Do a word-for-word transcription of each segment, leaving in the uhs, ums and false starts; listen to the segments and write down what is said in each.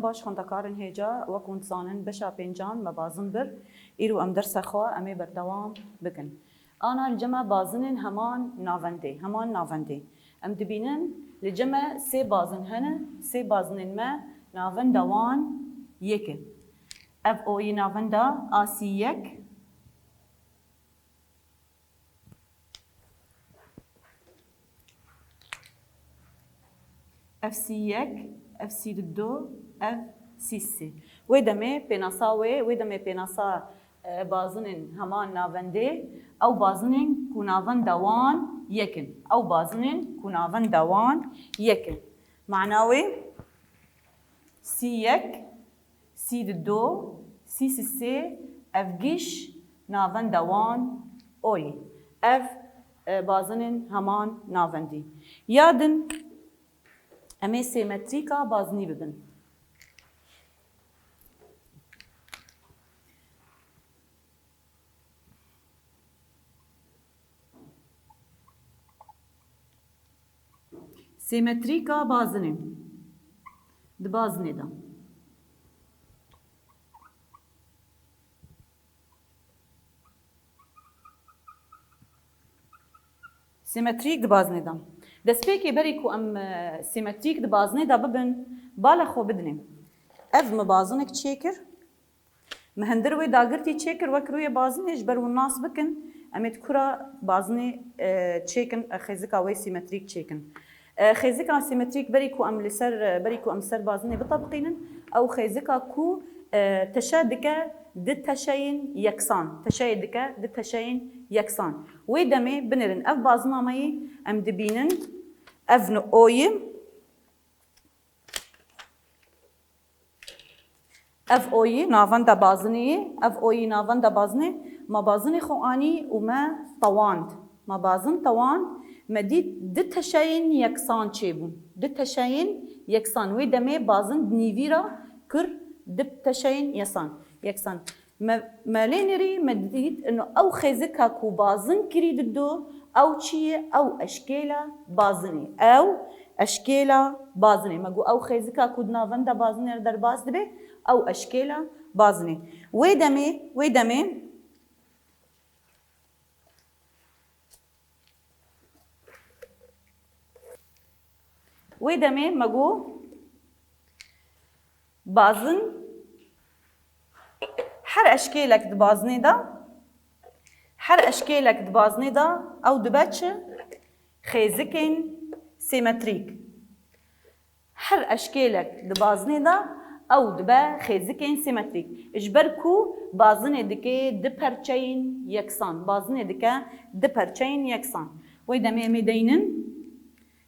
Baş xwendekarên hêja, wek hûn dizanin, beşa pêncan me bazin bir. Îro em dersa xwe em ê berdewam bikin. Ana li cem me bazinên heman navendê, heman navendê. Em dibînin li cem me sê bazin hene, sê bazinên me navenda wan yek e. Ev oyî navenda A C yek, F C yek, F C du, F C sê. Wê demê pênasa wê, wê demê pênasa, e, bazinên heman navendê, ew bazinên ku navenda wan yek in. Ew bazinên ku navenda wan yek in. Mana wê, C yek, C du, C sê, ev giş navenda wan oyî. Ev, e, bazinên heman navendî. Ya din, em ê sêmetrîka bazinî bibin. Sêmetrîka bazinê. Di bazinê de. Sêmetrîk di bazinê de. Destpêkê berî ku em, e, sêmetrîk di bazinê de bibin, bala xwe bidinê. Ev min bazinek çêkir. Min hundir wê dagirtî çêkir wek rûyê bazinê, ji ber hûn nas bikin, em ê di kura bazinê, e, çêkin, e, xêzika wê sîmetrîk çêkin. E, xêzika sîmetrîk berî ku em li ser, e, berî ku em ser bazinê bitebiqînin, ew xêzika ku, e, teşe dike di teşeyên yeksan, teşeyê dike di teşeyên yeksan. Wê demê binêrin ev bazina me yê em dibînin, ev ni oyî, Ev oyî navenda bazinê ye, ev oyî navenda bazinê, me bazinê xwe anî û me tewand. Me bazin tewand, me dît di teşeyên yeksan çêbûn. Di teşeyên yeksan. Wê demê bazin di nîvî re kir di teşeyên yesan, yeksan. Me, me lê nêrî me dît ino ew xêzika ku bazin kirî dido, ew çi ye? Ew eşkêla bazinê. Ew eşkêla bazinê. Me got ew xêzika ku di navenda bazinê re derbas dibe, ew eşkêla bazinê. Wê demê, wê demê, wê demê me got, Bazin. Her eşkêlek di bazinê de, her eşkêlek di bazinê de ew dibe çi? Xêzikên sîmetrîk. Her eşkêlek di bazinê de ew dibe xêzikên sîmetrîk. Ji ber ku bazinê dike di perçeyên yeksan. Bazinê dike di perçeyên yeksan. Wê demê em ê deynin.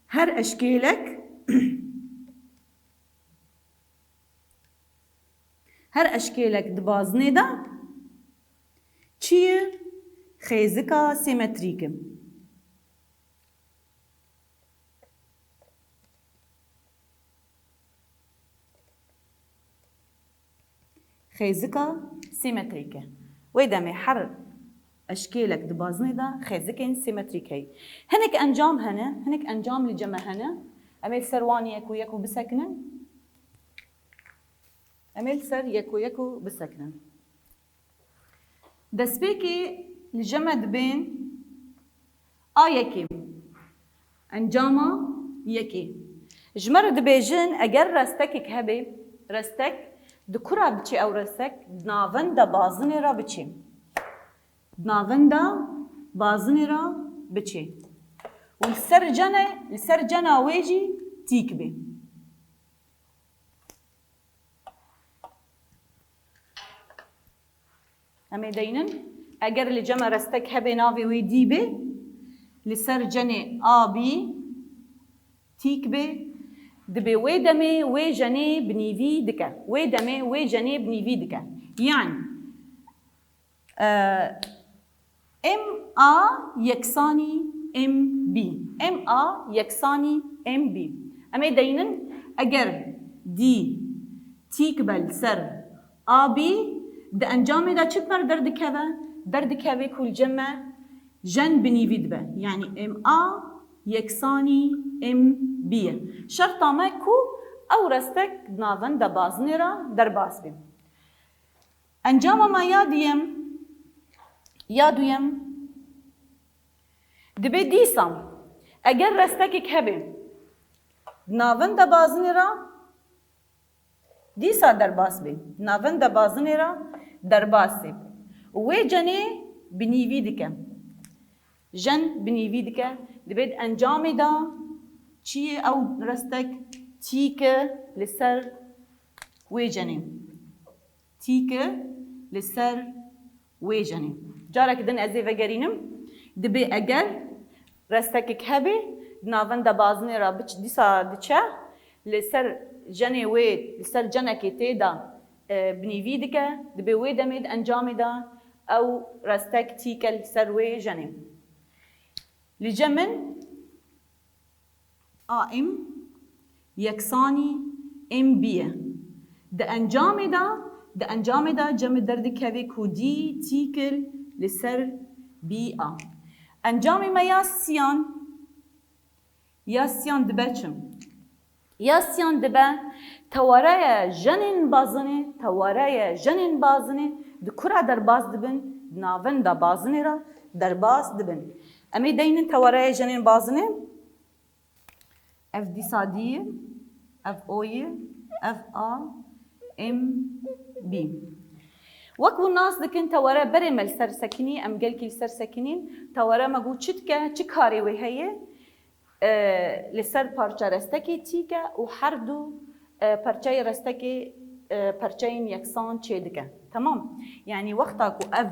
Her eşkêlek Her eşkêlek di bazinê de çi ye? Xêzika sîmetrîk e. Xêzika sîmetrîk e. Wê demê her eşkêlek di bazinê de xêzikên sîmetrîk heye. Hinek encam hene, hinek encam li cem me hene. Em ê li ser wan yek û yek û bisekinin. Em ê li ser yek û yek û bisekinin. Destpêkê li cem me dibên A yekê. Encama yekê. Ji me re dibêjin, eger restekek hebe, restek, di ku re biçe ew restek? Di navenda bazinê re biçe. Di navenda bazinê re biçe. Û li ser cene, li ser cena wê jî tîk bê. Em ê deynin, eger li cem me restek hebe navê wê dî bê, li ser cenê A B tîk bê, dibê wê demê wê jenê bi nîvî dike. Wê demê wê jenê bi nîvî dike. Yanî, e, M A yeksanî M B. M A yeksanî M B. Em ê deynin, eger D tîk be li ser A B, di encamê de çi bi me re derdikeve? Derdikeve ku li cem me jen bi nîvî dibe. Yanî M A yeksanî M B ye. Şerta me ku Ew restek di navenda bazinê re derbas bê. Encama me ya duyem, ya duyem dibe dîsa, eger restekek hebe di navenda bazinê re, dîsa derbas bê. Di navenda bazinê re derbas e. Wê cenê binîvî dike. Jen binîvî dike. Dibê di encamê de çi ye ew restek? Tîk e li ser wê cenê. Tîk e li ser wê cenê. Careke din ez ê vegerînim. Dibê eger restekek hebe, di navenda bazinê re biç-, dîsa diçe, li ser jenê wê, li ser cenekê tê de, e, binîvî dike, dibê wê demê di encamê de ew restek tîk e li ser wê jenê. Li cem min A M yeksanî M B ye. Di encamê de, di encamê de cem derdikeve ku D tîk e li ser B A. Encamê me ya siyan, ya siyan dibe çi? Ya siyan dibe tewareya jenên bazinê, tewareya jenên bazinê di kura derbas dibin, di navenda bazinê re derbas dibin. Em ê deynin tewareya jenên bazinê. Ev dîsa D ye, ev O ye, ev A, M, B. Wek hûn nas dikin, tewere berê me li ser sekinî, em gelkî li ser sekinîn. Tewere me got çi dike, çi karê wê heye? E, li ser parça restekê tîke û her du, e, perçeyê restekê, e, perçeyên yeksan çêdike. Temam. Yanî wexta ku ev,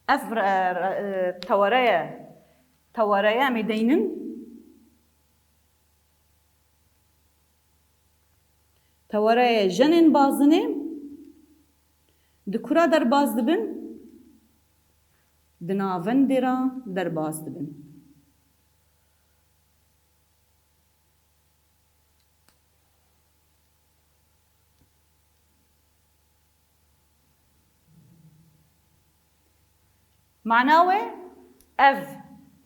ev re-, re-, e, tewereye, tewereye em ê deynin. Tewereye jenên bazinê di kura derbas dibin? Di navendê re derbas dibin. Mana wê ev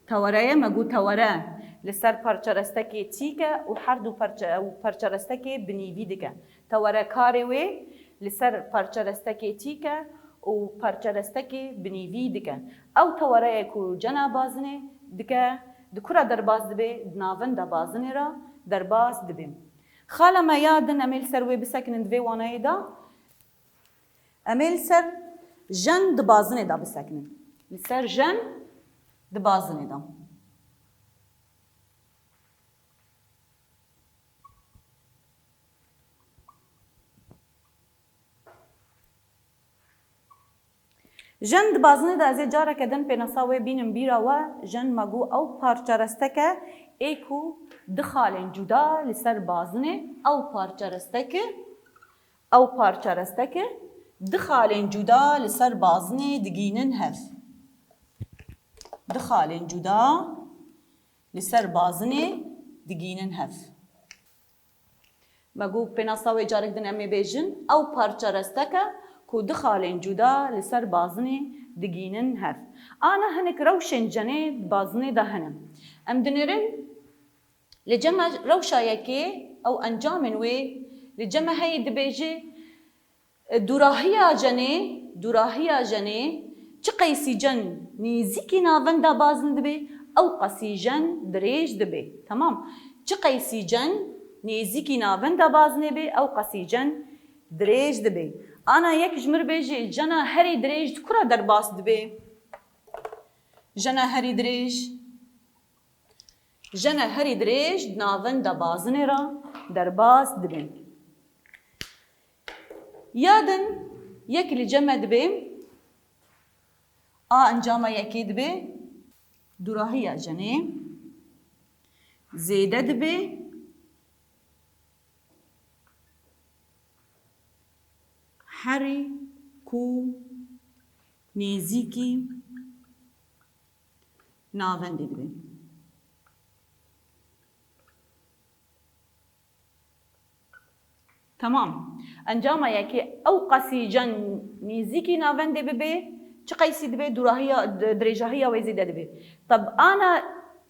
tewereye, me got tewere li ser parçerestekê tîk e û her du parçe-, û parçerestekê binîvî dike. Tewere karê wê li ser parçerestekê tîk e û parçerestekê binîvî dike. Ew tewereye ku cena bazinê dike, di kura derbas dibe, di navenda bazinê re derbas dibe. Xala me ya din, em ê li ser wê bisekinin di vê waneyê de. Em ê li ser jen di bazinê de bisekinin. Li ser jen di bazinê de. Jen di bazinê de, ez ê careke din pênasa wê bînim bîra we, jen me got ew parçeresteke ê ku du xalên cuda li ser bazinê, ew parçeresteke, ew parçeresteke du xalên cuda li ser bazinê digînin hev. Du xalên cuda li ser bazinê digînin hev. Me got pênasa wê carek din em ê bêjin, ew parçeresteke ku du xalên cuda li ser bazinê digînin hev. Ana hinek rewşên jenê di bazinê de hene. Em dinêrin, li cem me rewşa yekê, ew encamên wê, li cem me heye dibêje, Dûrahiya jenê, dûrahiya jenê, çi qeysî jen nêzîkî navenda bazin dibe, ew qasî jen dirêj dibe. Temam. Çi qeysî jen nêzîkî navenda bazinê be, ew qasî jen dirêj dibe. Ana yek ji mir bêje, jena herî dirêj di kura derbas dibe? Jena herî dirêj. Jena herî dirêj di navenda bazinê re derbas dibin. Ya din yek li cem me dibe, a encama yekê dibe, dûrahiya jenê zêde dibe, herî ku nêzîkî navendê dibe. Tamam. Encama yekê ew qasî jen nêzîkî navendê bibe, çi qeysî dibe, dûrahiya, di-, dirêjahiya wê zêde dibe. Tab ana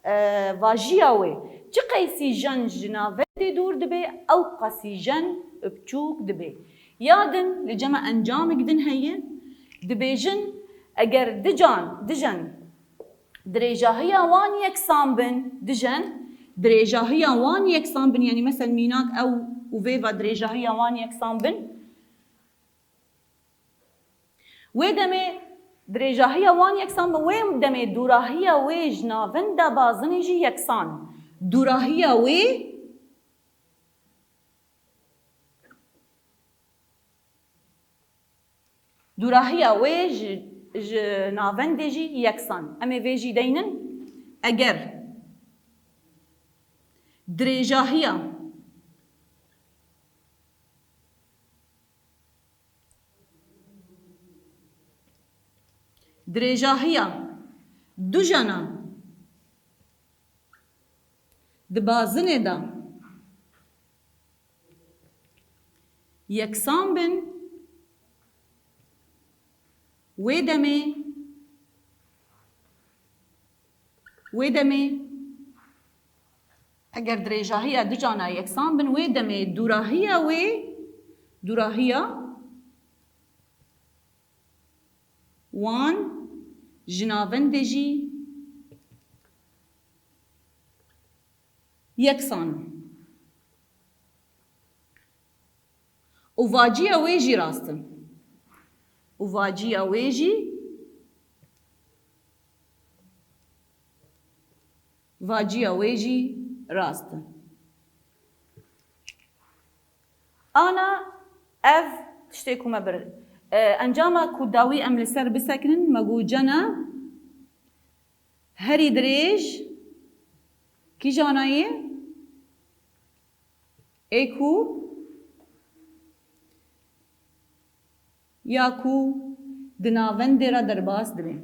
E, vajiya wê, çi qeysî jen ji navendê dûr dibe, ew qasî jen biçûk dibe. Ya din, li cem e encamik din heye, dibêjin, eger dican, dijen, dirêjahiya wan yeksan bin, dijen, dirêjahiya wan yeksan bin, yanî mesel mînak ew û vê ve dirêjahiya wan yeksan bin, wê demê dirêjahiya wan yeksan bin, wê demê dûrahiya wê ji navenda bazinê jî yeksan. Dûrahiya wê, dûrahiya wê ji, ji navendê jî yeksan. Em ê vê jî deynin. Eger dirêjahiya Dirêjahiya dujana di bazinê de yeksan bin, wê demê, wê demê eger dirêjahiya dujana yeksan bin, wê demê dûrahiya wê, dûrahiya wan ji navendê jî yeksan in. Û vaciya wê jî rast in. Û vaciya wê jî, vaciya wê jî rast in. Ana ev tiştê ku me bir, e, encama ku dawî em li ser bisekinin, me got cena herî dirêj kîjana ye? Ê ku ya ku di navendê re derbas dibe.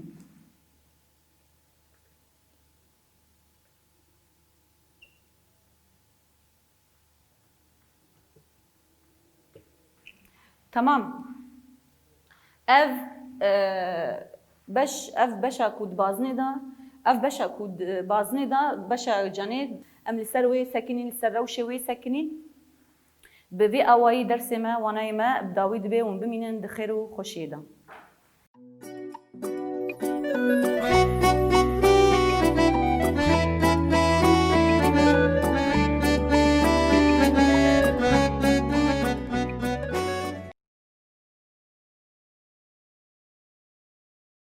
Temam. Ev, e, beş, ev beşa ku di bazinê de, ev beşa ku di bazinê de, beşa cenê, em li ser wê sekinîn, li ser rewşê wê sekinîn. Bi vî awayî dersê me, wanayê me bi dawî dibe û hûn bimînin di xêr û xweşiyê de.